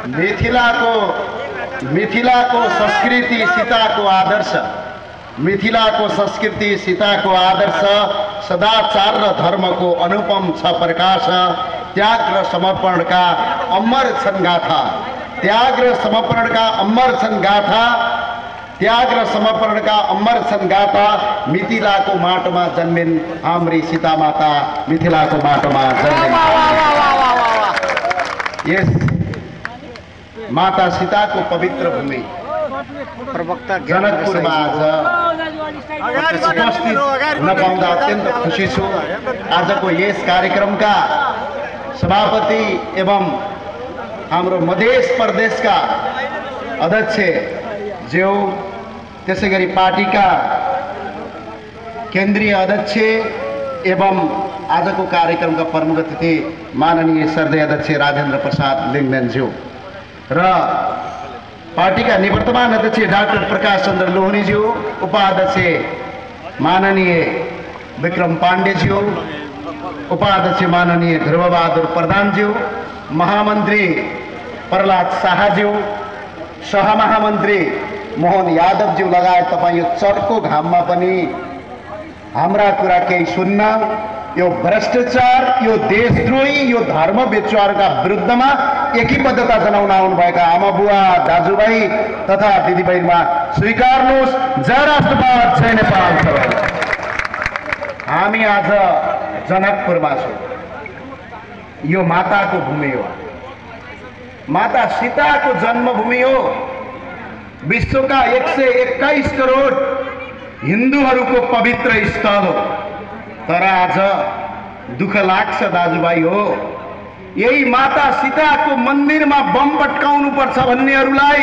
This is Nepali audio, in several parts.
मिथिलाको संस्कृति सीताको आदर्श, मिथिलाको संस्कृति सीताको आदर्श, सदाचार र धर्मको अनुपम छ प्रकाश। त्याग र समर्पणका अमर छन् गाथा, त्याग र समर्पणका अमर छन् गाथा, त्याग र समर्पणका अमर छन् गाथा। मिथिलाको माटोमा जन्मिन् हाम्री सीता माता, मिथिलाको माटोमा जन्मिन्। यस माता सीताको पवित्र भूमि प्रवक्ता जनकपुरमा आज उपस्थित हुन पाउँदा अत्यन्त खुसी छु। आजको यस कार्यक्रमका सभापति एवं हाम्रो मध्य प्रदेशका अध्यक्ष ज्यू, त्यसै गरी पार्टीका केन्द्रीय अध्यक्ष एवं आजको कार्यक्रमका प्रमुख अतिथि माननीय सर्दै अध्यक्ष राजेन्द्र प्रसाद लिङ्गदेनज्यू र पार्टीका निवर्तमान अध्यक्ष डाक्टर प्रकाश चन्द्र लोहनीज्यू, उपाध्यक्ष माननीय विक्रम पाण्डेज्यू, उपाध्यक्ष माननीय ध्रुवबहादुर प्रधानज्यू, महामन्त्री प्रहलाद शाहज्यू, सहमहामन्त्री मोहन यादवज्यू लगायत तपाईँ यो चर्को घाममा पनि हाम्रा कुरा केही सुन्न, यो भ्रष्टाचार, यो देशद्रोही, यो धर्म बेचुवारका विरुद्धमा एकीबद्धता जनाउन आउनुभएका आमा बुवा, दाजुभाइ तथा दिदीबहिनीमा स्वीकार्नुहोस्। जय राष्ट्रवाद, जय नेपाल। हामी आज जनकपुरमा छौँ। यो माताको भूमि हो, माता सीताको जन्मभूमि हो। विश्वका 121 करोड हिन्दूहरूको पवित्र स्थल हो। तर आज दुःख लाग्छ दाजुभाइ हो, यही माता सीताको मन्दिरमा बम पट्काउनु पर्छ भन्नेहरूलाई,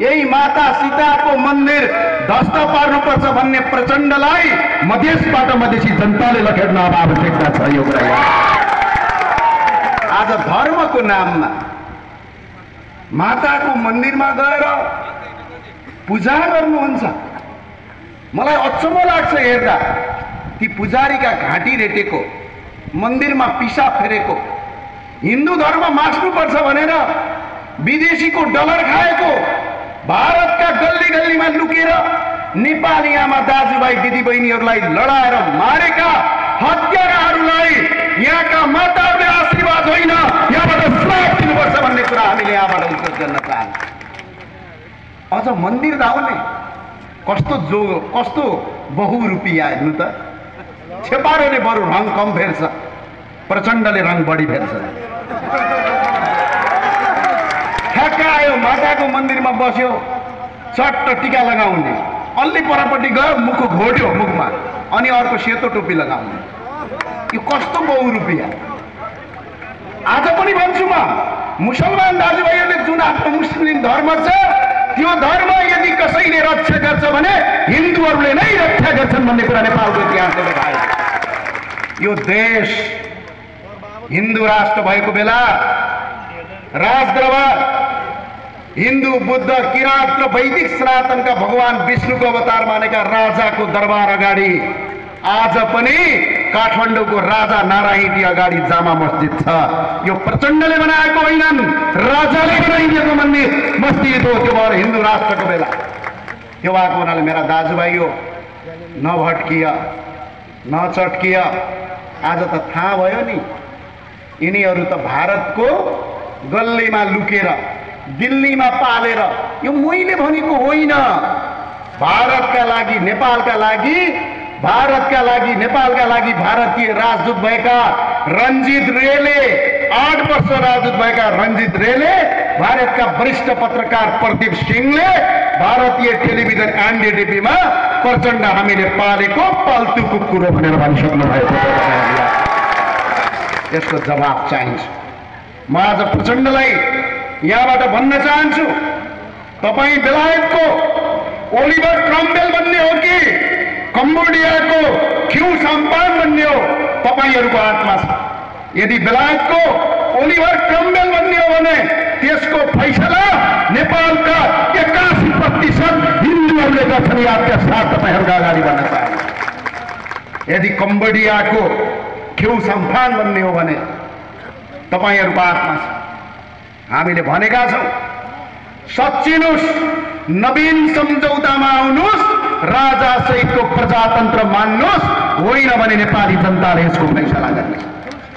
यही माता सीताको मन्दिर ध्वस्त पार्नुपर्छ भन्ने प्रचण्डलाई मधेसबाट मधेसी जनताले लखेट्न अब आवश्यकता छ। यो कुरा आज धर्मको नाममा माताको मन्दिरमा गएर पूजा गर्नुहुन्छ। मलाई अचम्म लाग्छ हेर्दा, ती पुजारीका घाँटी रेटेको, मन्दिरमा पिसाब फेरेको, हिन्दू धर्म मास्नुपर्छ भनेर विदेशीको डलर खाएको, भारतका गल्ली गल्लीमा लुकेर नेपाली आमा दाजुभाइ दिदीबहिनीहरूलाई लडाएर मारेका हत्याराहरूलाई यहाँका माताहरूले आशीर्वाद होइन, यहाँबाट श्राप दिनुपर्छ भन्ने कुरा हामीले यहाँबाट उल्लेख गर्न चाहन्छौँ। अझ मन्दिर धाउने कस्तो बहुरूपिया हेर्नु त। छेपारोले बरु रङ कम फेर्छ, प्रचण्डले रङ बढी फेर्छ। ठ्याक्क आयो माताको मन्दिरमा बस्यो, चट्ट टिका लगाउने, अलि परपट्टि गयो मुख घोड्यो मुखमा, अनि अर्को सेतो टोपी लगाउने। यो कस्तो बहुरूपिया। आज पनि भन्छु म, मुसलमान दाजुभाइहरूले जुन आफ्नो मुस्लिम धर्म छ, त्यो धर्म यदि कसैले रक्षा गर्छ भने हिन्दूहरूले नै रक्षा गर्छन् भन्ने कुरा नेपालको इतिहासले देखाएको। यो देश हिन्दू राष्ट्र भएको बेला राजदरबार हिन्दू, बुद्ध, किराँत र वैदिक सनातनका भगवान विष्णुको अवतार मानेका राजाको दरबार अगाडि आज पनि काठमाडौँको राजा नारायणी अगाडि जामा मस्जिद छ। यो प्रचण्डले बनाएको होइनन्, राजाले बनाइदिएको मस्जिद हो। त्यो भएर हिन्दू राष्ट्रको बेला त्यो भएको हुनाले मेरा दाजुभाइ हो, नभट्किय नचट्किय। आज त थाहा भयो नि, यिनीहरू त भारतको गल्लीमा लुकेर दिल्लीमा पालेर, यो मैले भनेको होइन, भारतका लागि नेपालका लागि, भारतका लागि नेपालका लागि भारतीय राजदूत भएका रञ्जित रेले, 8 वर्ष राजदूत भएका रञ्जित रेले, भारतका वरिष्ठ पत्रकार प्रदीप सिंहले भारतीय टेलिभिजन एनडीटीभीमा प्रचण्ड हामीले पालेको पाल्तु कुकुर हो भनेर भनिसक्नु भएको। यसको जवाब चाहिन्छ। म आज प्रचण्डलाई यहाँबाट भन्न चाहन्छु, तपाईँ बेलायतको ओलिभर क्रम्बेल भन्ने हो कि कम्बोडियाको खिउ साम्पान भन्ने हो, तपाईहरूको हातमा छ। यदि बेलायतको ओलिभर क्रम्बेल भन्ने हो भने त्यसको फैसला नेपालका 81% हिन्दूहरूले गर्छन्। यादका साथ तपाईँहरूका अगाडि भन्न चाहन्छु, यदि कम्बोडियाको खिउ साम्पान भन्ने हो भने तपाईँहरूको हातमा छ। हामीले भनेका छौँ सच्चिनुस्, नवीन सम्झौतामा आउनुस्, राजा सहितको प्रजातन्त्र मान्नुस्, होइन भने नेपाली जनताले यसको फैसला गर्ने।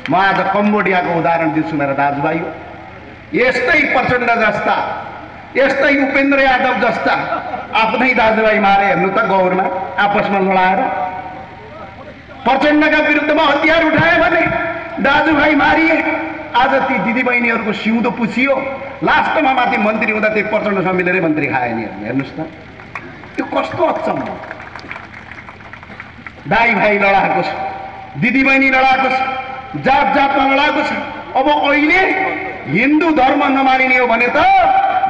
म आज कम्बोडियाको उदाहरण दिन्छु मेरा दाजुभाइ। यस्तै प्रचण्ड जस्ता, यस्तै उपेन्द्र यादव जस्ता आफ्नै दाजुभाइ मारे हेर्नु त गौरमा आपसमा लडाएर। प्रचण्डका विरुद्धमा हतियार उठायो भने दाजुभाइ मारिए। आज ती दिदीबहिनीहरूको सिउँदो पुछियो, लास्टमा माथि मन्त्री हुँदा त्यही प्रचण्डसँग मिलेरै मन्त्री खाए नि। हेर्नुहोस् त त्यो कस्तो अचम्म। दाइ भाइ लडाएको छ, दिदीबहिनी लडाएको छ, जात जातमा लडाएको छ। अब अहिले हिन्दू धर्म नमानिने हो भने त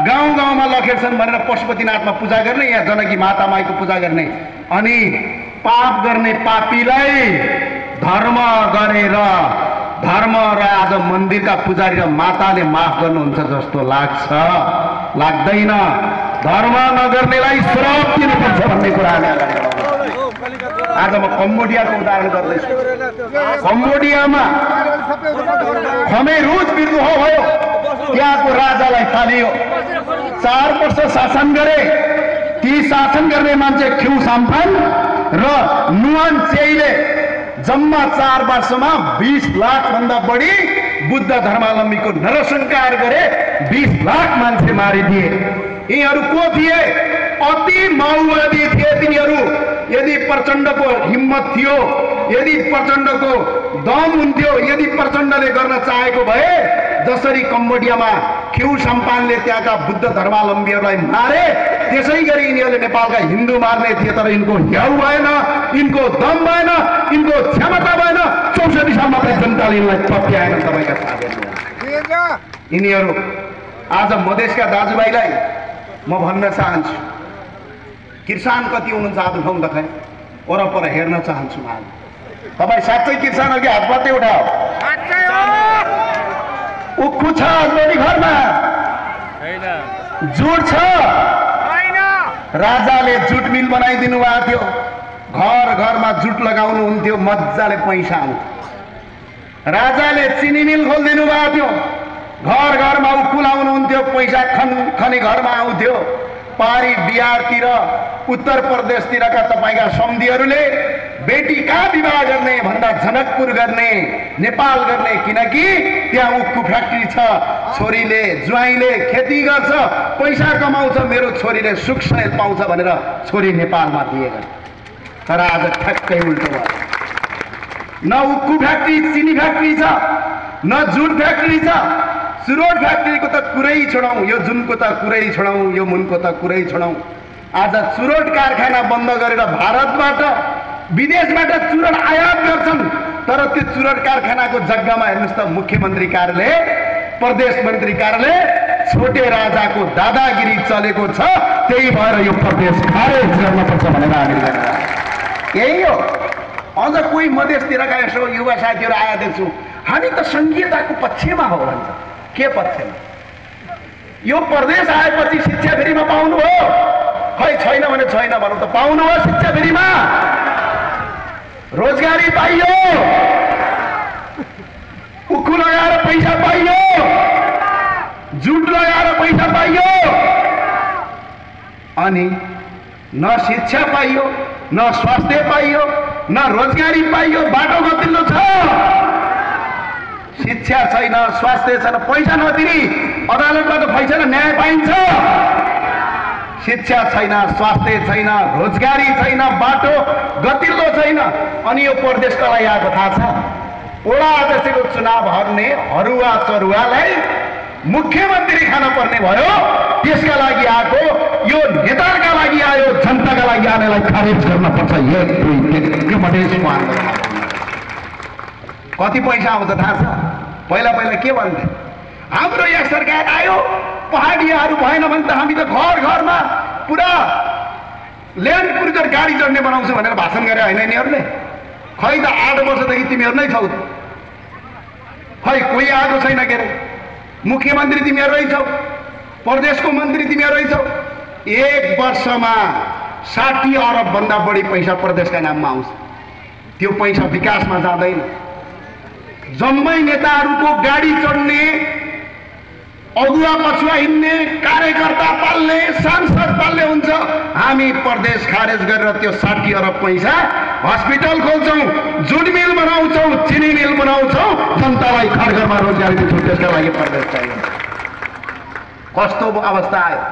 गाउँ गाउँमा लखेर्छन् भनेर पशुपतिनाथमा पूजा गर्ने, यहाँ जनकी माता माईको पूजा गर्ने, अनि पाप गर्ने पापीलाई धर्म गरेर धर्म र आज मन्दिरका पुजारी र माताले माफ गर्नुहुन्छ जस्तो लाग्छ? लाग्दैन। धर्म नगर्नेलाई श्राप दिनुपर्छ भन्ने कुरा हामी अगाडि बढाउँछौँ। आज म कम्बोडियाको उदाहरण गर्दैछु। कम्बोडियामा खमेरुज विद्रोह भयो, त्यहाँको राजालाई फालियो। 4 वर्ष शासन गरे। ती शासन गर्ने मान्छे ख्यू साम्फान र नुवान चेईले जम्मा 4 वर्षमा 20 लाख भन्दा बढी बुद्ध धर्मावलम्बीको नरसंहार गरे। 20 लाख मान्छे मारिदिए। यिनीहरू को थिए? अति माओवादी थिए तिनीहरू। यदि प्रचण्डको हिम्मत थियो, यदि प्रचण्डको दम हुन्थ्यो, यदि प्रचण्डले गर्न चाहेको भए जसरी कम्बोडियामा ख्यू साम्पानले त्यहाँका बुद्ध धर्मावलम्बीहरूलाई मारे, त्यसै गरी यिनीहरूले नेपालका हिन्दू मार्ने थिए। तर यिनको ह्याउ भएन, यिनको दम भएन, यिनको क्षमता भएन। 64 सालमा पनि जनताले यिनलाई पत्याएन। तपाईँका साथीहरू, यिनीहरू आज मधेसका दाजुभाइलाई म भन्न चाहन्छु, किसान कति हुनुहुन्छ आज ठाउँ देखाए वरपर हेर्न चाहन्छु। तपाईँ साँच्चै किसान हो कि हात मात्रै उठाओ? उखु छ हस्बेन्डी घरमा? जुट छ? राजाले जुट मिल बनाइदिनु भएको थियो। घर घरमा जुट लगाउनु हुन्थ्यो, मजाले पैसा आउँथ्यो। राजाले चिनी मिल खोलिदिनु भएको थियो। घर घरमा उखु लाउनु हुन्थ्यो, पैसा खनी घरमा आउँथ्यो। पहाडी बिहारतिर, उत्तर प्रदेशतिरका तपाईँका सम्धिहरूले बेटी कहाँ विवाह गर्ने भन्दा जनकपुर गर्ने, नेपाल गर्ने, किनकि त्यहाँ उखु फ्याक्ट्री छ। छोरीले ज्वाइँले खेती गर्छ, पैसा कमाउँछ, मेरो छोरीले सुख सहेल पाउँछ भनेर छोरी नेपालमा दिएका। तर आज ठ्याक्कै उल्टो भयो। न उखु फ्याक्ट्री, चिनी फ्याक्ट्री छ, न जुट फ्याक्ट्री छ। सुरोट फ्याक्ट्रीको त कुरै छोडौँ, यो जुनको त कुरै छोडौँ, यो मुनको त कुरै छोडौँ। आज सुरोट कारखाना बन्द गरेर भारतबाट, विदेशबाट चुरोट आयात गर्छन्। तर त्यो चुरोट कारखानाको जग्गामा हेर्नुहोस् त मुख्यमन्त्री कार्यालय, प्रदेश मन्त्री कार्यालय, छोटे राजाको दादागिरी चलेको छ। त्यही भएर यो प्रदेश खारेज गर्नुपर्छ भनेर हामीले यही हो। अझ कोही मधेसतिरका यसो युवा साथीहरू आएर देख्छु, हामी त संघीयताको पक्षमा हो भन्छ। के पक्षमा? यो प्रदेश आएपछि शिक्षा फ्रीमा पाउनु हो? खै छैन भने छैन भनौँ त, पाउनु हो शिक्षा फ्रीमा? रोजगारी पाइयो, उखु लगाएर पैसा पाइयो, जुट लगाएर पैसा पाइयो, अनि न शिक्षा पाइयो, न स्वास्थ्य पाइयो, न रोजगारी पाइयो। बाटो गतिलो छ, शिक्षा छैन, स्वास्थ्य छैन, पैसा नदिने अदालतबाट फैसला न्याय पाइन्छ। शिक्षा छैन, स्वास्थ्य छैन, रोजगारी छैन, बाटो गतिलो छैन। अनि यो प्रदेश कसलाई आएको थाहा छ? वडा अध्यक्षको चुनाव हर्ने हरुवा चरुवालाई मुख्यमन्त्री खान पर्ने भयो। त्यसका लागि आएको, यो नेताका लागि आयो, जनताका लागि आनेलाई खारेज गर्न पर्छ। यो मधेसको आन्दोलन कति पैसा आउँछ थाहा छ? पहिला पहिला के भन्थे? हाम्रो यहाँ सरकार आयो, पहाडियाहरू भएन भने त हामी त घर घरमा पुरा ल्यान्ड क्रुजर गाडी चढ्ने बनाउँछौँ भनेर भाषण गरे होइन यिनीहरूले? खै त 8 वर्षदेखि तिमीहरू नै छौ। खै कोही आएको छैन के अरे? मुख्यमन्त्री तिमीहरू छौ, प्रदेशको मन्त्री तिमीहरू छौ। 1 वर्षमा 60 अरब भन्दा बढी पैसा प्रदेशका नाममा आउँछ। त्यो पैसा विकासमा जाँदैन। जम्मै नेताहरूको गाडी चढ्ने अगुवा पछुवा हिँड्ने, कार्यकर्ता पाल्ने, सांसद पाल्ने हुन्छ। हामी प्रदेश खारेज गरेर त्यो 60 अरब पैसा हस्पिटल खोल्छौँ, जुट मिल बनाउँछौँ, चिनी मिल बनाउँछौँ, जनतालाई घर घरमा रोजगारी दिन्छौँ। त्यसका लागि प्रदेश चाहियो। कस्तो अवस्था आयो?